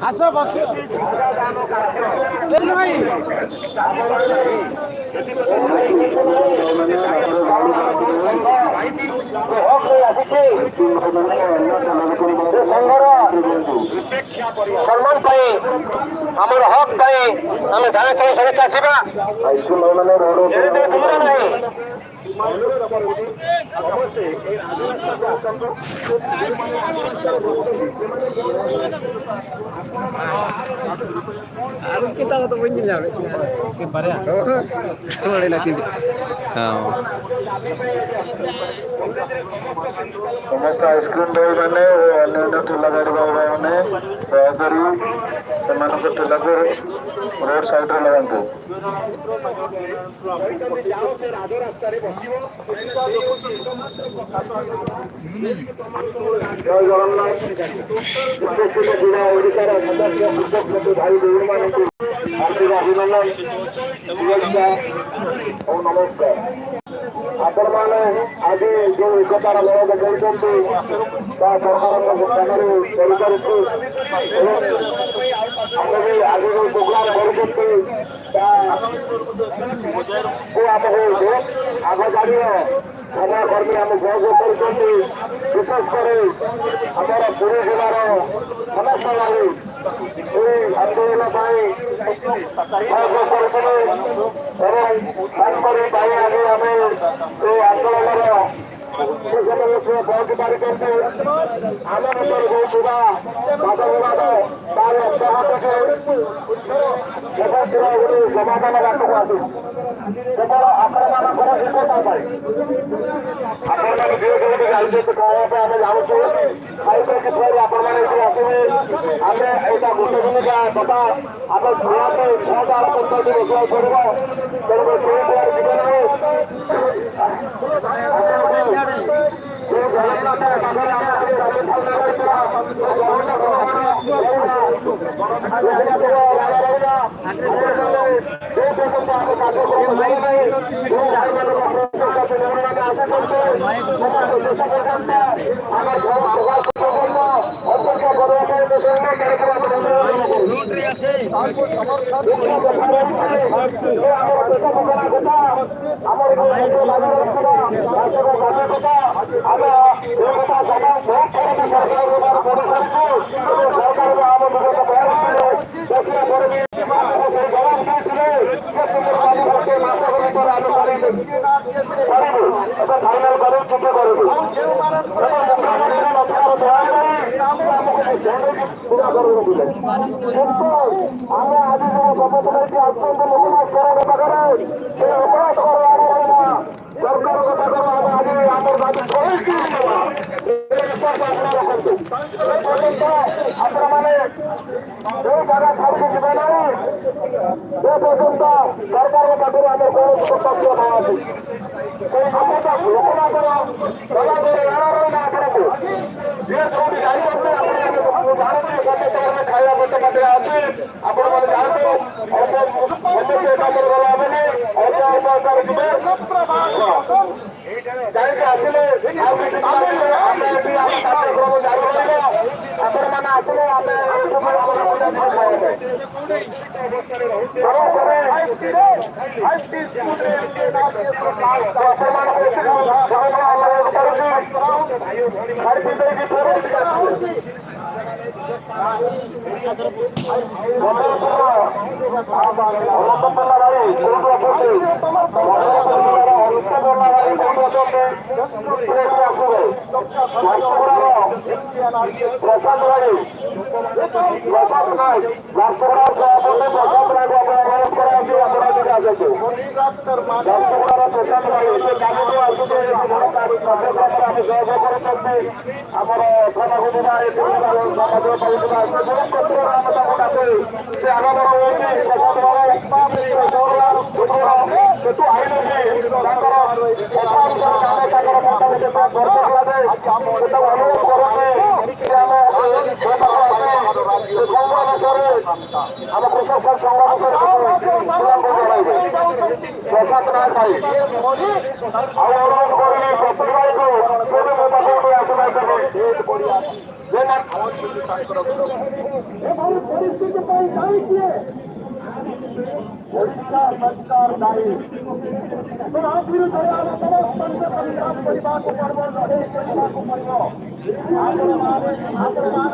ଆସ ବସିବ ଭାଇ। ସଂଘର ସମ୍ମାନ ପାଇଁ, ଆମର ହକ୍ ପାଇଁ ଆମେ ଧାରା ସହିତ ଆସିବା ନାହିଁ। ସମସ୍ତ ଆଇସ୍କ୍ରିମ୍ ଭାଇମାନେ ଓ ଅନ୍ୟାନ୍ୟ ଠେଲା ଗାଡ଼ି ଭାଇମାନେ, ଦୟାକରି ସେମାନଙ୍କ ଠେଲାକୁ ରୋଡ ସାଇଡରେ ଲଗାନ୍ତୁ। ଜୟ ଜଗନ୍ନାଥ। ଉପସ୍ଥିତ ଯୁବା ଓଡ଼ିଶାର ସମସ୍ତ କୃଷକ ଭାଇ ଭଉଣୀମାନଙ୍କୁ ହାର୍ଦ୍ଦିକ ଅଭିନନ୍ଦନ, ଶୁଭେଚ୍ଛା ଓ ନମସ୍କାର। ଆପଣମାନେ ଆଜି ଯେଉଁ ଏକତାର ବଳ ଦେଖାଇଛନ୍ତି, ତାହା ସରକାରଙ୍କ ସ୍ଥାନରେ କରିପାରିଛି ଏବଂ ଆମେ ବି ଆଜି ଯେଉଁ ପ୍ରୋଗ୍ରାମ କରୁଛନ୍ତି, ତାକୁ ଆମକୁ ବହୁତ ଆଗ ଜାଣିବ ସଭାକର୍ମୀ ଆମ ସହଯୋଗ କରୁଛନ୍ତି। ବିଶେଷ କରି ଆମର ପୁରୀ ଜିଲ୍ଲାର ସମସ୍ତ ଭାଇ ଏହି ଆନ୍ଦୋଳନ ପାଇଁ ସହଯୋଗ କରୁଥିଲେ ଏବଂ ତାଙ୍କରି ପାଇଁ ଆଜି ଆମେ ଏହି ଆନ୍ଦୋଳନର ଶେଷ ପହଞ୍ଚି ପାରିଛନ୍ତି। ଆମ ଭିତରେ ହେଉଥିବା ବାଦ ବିବାଦ ତାର ଅବ୍ୟାହତ ଏବଂ ଗୋଟେ ସମାଧାନ ବାଟକୁ ଆସୁଛି କେବଳ ଆପଣମାନଙ୍କର ଏକତା ପାଇଁ। ଆପଣମାନେ ଯିଏ ଯେଉଁଠି ଯାଇଛନ୍ତି ଖାଇବା ପାଇଁ, ଆମେ ଜାଣୁଛୁ। ଖାଇକି ଫେର ଆପଣମାନେ ଏଠି ଆସିବେ। ଆମେ ଏଇଟା ଗୋଟେ ଦିନିକା କଥା, ଆମେ ନିହାତି 6ଟା ବେଳ ପର୍ଯ୍ୟନ୍ତ ବସିବାକୁ ପଡ଼ିବ। ତେଣୁକରି କେହି କୁଆଡ଼େ ଯିବେ ନାହିଁ। ଯେଉଁ ଜଗନ୍ନାଥ ପାଖରେ ଆମେ ଟିକେ ଥଣ୍ଡା ରହିଥିଲା, ଜଗନ୍ନାଥ ରହିଲା, ଯେଉଁ ପର୍ଯ୍ୟନ୍ତ ଆମ କାର୍ଯ୍ୟକ୍ରମ ସରିନାହିଁ, ଯେଉଁ ଭାଇମାନଙ୍କ ଭଉଣୀମାନେ ଆସୁଛନ୍ତି, ସମସ୍ତେ ଶେଷ ପର୍ଯ୍ୟନ୍ତ ଆମେ ପ୍ରକାଶ ପର୍ଯ୍ୟନ୍ତ ଅପେକ୍ଷା କରିବା ପାଇଁ ମୁଁ ତରଫରୁ ଆମର ପେଟ ପୋଷଣା କଥା, ଆମର ଯୋଉ କଥା, ଆମେ ଏ କଥା ସବୁ ବହୁତ ଥର ବି ସରକାର ପଢ଼ି ସାରିଛୁ ଏବଂ ସରକାର ଆମ ବିଗତ 42 ବସିଲା ପରେ ବି ଆମକୁ ସେଇ ଜବାବ ଦେଇଥିଲେ ଯେ ତୁମର ବାବୁ ଗୋଟେ ମାସ ଭିତରେ ଆମେ କରିବୁ, ଏବେ ଫାଇନାଲ କରିବୁ, ଚିଠି କରିବୁ ଏବଂ ମୁଖ୍ୟମନ୍ତ୍ରୀ ନଥିବାର ଦୟାକରି ଆମକୁ ପୂଜା କରୁନଥିଲେ। କିନ୍ତୁ ଆମେ ଆଜି ଯୋଉ ଶପଥ ନେଇକି ଆସୁଛନ୍ତି ଲୋକନାଥ ପାଖରେ, ସେ ଲୋକନାଥ ରହିଲା ସରକାରଙ୍କ ପାଖରେ ଆମେ ଆଜି ଆମର ଦାବି ଛଡ଼େଇକି ନେବା, ଏ ବିଶ୍ୱାସ ଆପଣ ରଖନ୍ତୁ। ଏ ପର୍ଯ୍ୟନ୍ତ ଆପଣମାନେ ଯେଉଁ ଜାଗା ଛାଡ଼ିକି ଯିବେ ନାହିଁ, ଯେ ପର୍ଯ୍ୟନ୍ତ ସରକାରଙ୍କ ପାଖରୁ ଆମର କୌଣସି କର୍ତ୍ତବ୍ୟ ନ ଆସୁଛି। ଆପଣ ଲୋକନାଥର ଦୟାକରି ଏଣ ରହିଲା ଆପଣଙ୍କୁ। ଯିଏ ଯୋଉଠି ଯାଇଛନ୍ତି, ଆପଣ ଜାଣନ୍ତି, ସମସ୍ତଙ୍କର ଖାଇବା ପେଟ ପାଟିଆ ଅଛି। ଆପଣମାନେ ଯାଆନ୍ତୁ, ଅଳ୍ପ ସମସ୍ତେ ଏକାଥରେ ଗଲେ ହେବନି, ଅଳ୍ପ ଅଳ୍ପ ଆକାରରେ ଯିବେ। ଯାଇକି ଆସିଲେ ଆଉ କିଛି ଆସିଲେ ଆମେ ଏଠି ଆମ କାର୍ଯ୍ୟକ୍ରମ ଜାରି ରହିବ। ଆପଣମାନେ ଆସିଲେ ଆମେ ଖାଇବା ପାଇଁ ଆପଣମାନଙ୍କୁ ଏତିକି ଅନୁରୋଧ କରୁଛି, ଖାଇ ପିଇ ଦେଇକି ଫେର ଏଠିକି ଆସିବେ। ଅନନ୍ତପଲ୍ଲା ଭାଇ କୋଉଠୁ ଅଛନ୍ତି? ଜିଲ୍ଲାର ଅନନ୍ତପଲ୍ଲା ଭାଇ କୋଉଠୁ ଅଛନ୍ତି? ଏଠି ଆସିବେ। ଝାରସୁଗୁଡ଼ାର ପ୍ରଶାନ୍ତ ଭାଇ, ପ୍ରଶାନ୍ତ ନାୟକ, ଝାରସୁଗୁଡ଼ା ସଭାପତି ପ୍ରଶାନ୍ତ ନାୟକ, ଆପଣ ଅନୁରୋଧ କରାଯାଉଛି, ଆପଣ ଏଠିକି ଆସନ୍ତୁ। ଝାରସୁଗୁଡ଼ାର ପ୍ରଶାନ୍ତ ଭାଇ, ସେ କାଲିଠୁ ଆସୁଛନ୍ତି। କାର୍ଯ୍ୟକ୍ରମରେ ଆମେ ସହଯୋଗ କରୁଛନ୍ତି। ଆମର ଥାନାକୁ ଯିବା, ଏଠି ସମାଜ ପାଉଥିବା ସେ ବହୁତ କ୍ଷେତ୍ରରେ ଆମେ ତାଙ୍କୁ ଡାକୁ, ସେ ଆଗଭର ହୁଅନ୍ତି। ପ୍ରଶାନ୍ତ ବାବୁ ସେଠୁ ଆଇଲେ ବି ତାଙ୍କର କଥା ଅନୁସାରେ କାମ ତାଙ୍କର ମୋଟାମୋଟି ପରଫେକ୍ଟ ଲାଗେ। ସେଟାକୁ ଅନୁରୋଧ କରୁଛି ଯେ ଆମ ମୋ ପାଖକୁ ଆସି ସେ ସଂଘ ବିଷୟରେ, ଆମ କୃଷକ ସଂଘ ବିଷୟରେ କିଛି ପିଲାଙ୍କୁ ଜଣାଇବେ। ପ୍ରଶାନ୍ତ ନାୟକ ଭାଇ, ଆଉ ଅନୁରୋଧ କରିବି ପ୍ରଫୁଲ୍ଲ ଭାଇକୁ, ସେ ବି ମୋ ପାଖକୁ ଟିକେ ଆସିପାରିବେ। ଏଥିପାଇଁ ଦାୟୀ କିଏ? ଓଡ଼ିଶା ସରକାର ଦାୟୀ। ତେଣୁ ଆ ବିରୁଦ୍ଧରେ ଆମ ସମସ୍ତଙ୍କୁ ସଂଗ୍ରାମ କରିବାକୁ ପଡ଼ିବ, ଲଢ଼େଇ କରିବାକୁ ପଡ଼ିବ। ଆପଣମାନେ ଆପଣମାନେ